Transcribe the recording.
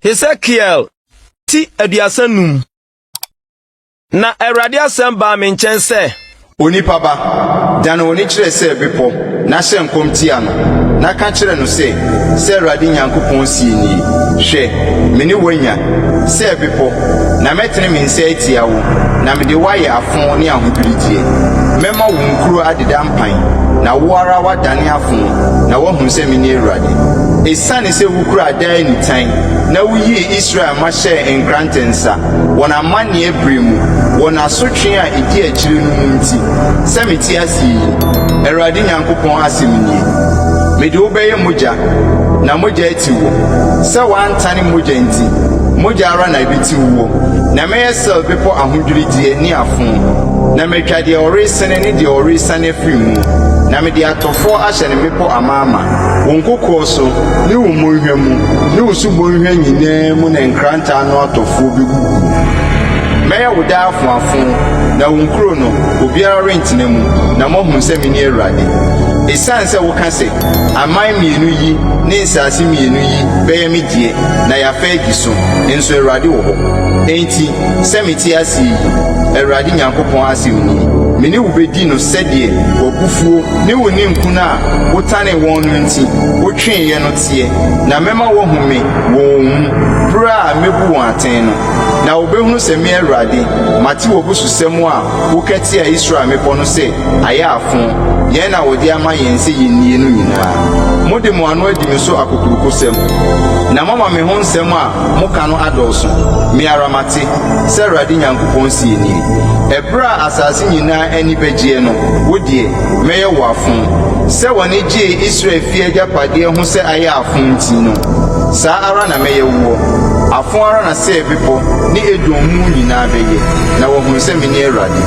Hesekiel ti 35. Na Awurade asɛm baa me nkyɛn sɛ. Onipa ba, dane w'ani kyerɛ Seir bepɔ, na hyɛ nkɔm tia no, na ka kyerɛ no sɛ, 'Sɛ Awurade Nyankopɔn seɛ nie, Hwɛ, me ne wo anya, Seir bepɔ, na mɛtene me nsa atia wo, na mede wo ayɛ afõ ne ahodwirideɛ. Mɛma wo nkuro adeda mpan, na wo ara woadane afõ, na woahunu sɛ mene Awurade. Esiane sɛ wukuraa daa nitan na wuyii Israel mma hyɛɛ nkrante nsa, wɔn amanneɛ bere mu, wɔn asotwe a edi akyiri no mu nti, sɛ mete ase yi, Awurade Nyankopɔn asɛm nie, mede wo bɛyɛ mogya, na mogya atiw wo. Sɛ woantane mogya nti, mogya ara na ebetiw wo. Na mɛyɛ Seir bepɔ ahodwirideɛ ne afõ, na matwa deɛ ɔresene ne deɛ ɔresiane afiri mu, na mede atɔfoɔ ahyɛ ne mmepɔ amaama. Wo nkokoɔ so, ne wo mmonhwa mu, ne wo subonhwa nyinaa mu na nkrantɛ ano atɔfoɔ bɛguguo. Mɛyɛ wo daa afoafo, na wo nkuro no, obiara rentena mu, na moahunu sɛ mene Awurade. Esiane sɛ woka sɛ, 'Aman mmienu yi ne nsase mmienu yi bɛyɛ me deɛ na yɛafa adi so, nso Awurade wɔ hɔ. Enti, sɛ mete ase yi, Awurade Nyankopɔn asɛm nie, me ne wo bɛdi no sɛdeɛ w'abufuo ne wo ninkunu a wotanee wɔn no nti wotweeɛ no teɛ, na mɛma wɔahu me wɔ wɔn mu, berɛ a mɛbu wɔn atɛn no. Na wɔbɛhunu sɛ me Awurade, mate w'abususɛm a woka tia Israel mmepɔ no sɛ, Ayɛ afõ, yɛn na wɔde ama yɛn sɛ yɛnnie no nyinaa. Mode mo ano adi me so akokurokosɛm, na moama me ho nsɛm a moka no adɔɔso. Me ara mate, sɛ Awurade Nyankopɔn seɛ nie. Ɛberɛ a asase nyinaa ani bɛgyeɛ no, wo deɛ, mɛyɛ wo afõ. Sɛ w'ani gyee Israel fie agyapadeɛ ho sɛ ayɛ afõ nti no, saa ara na mɛyɛ woɔ. Afõ ara na Seir bepɔ ne Edom mu nyinaa bɛyɛ, na wɔahunu sɛ mene Awurade.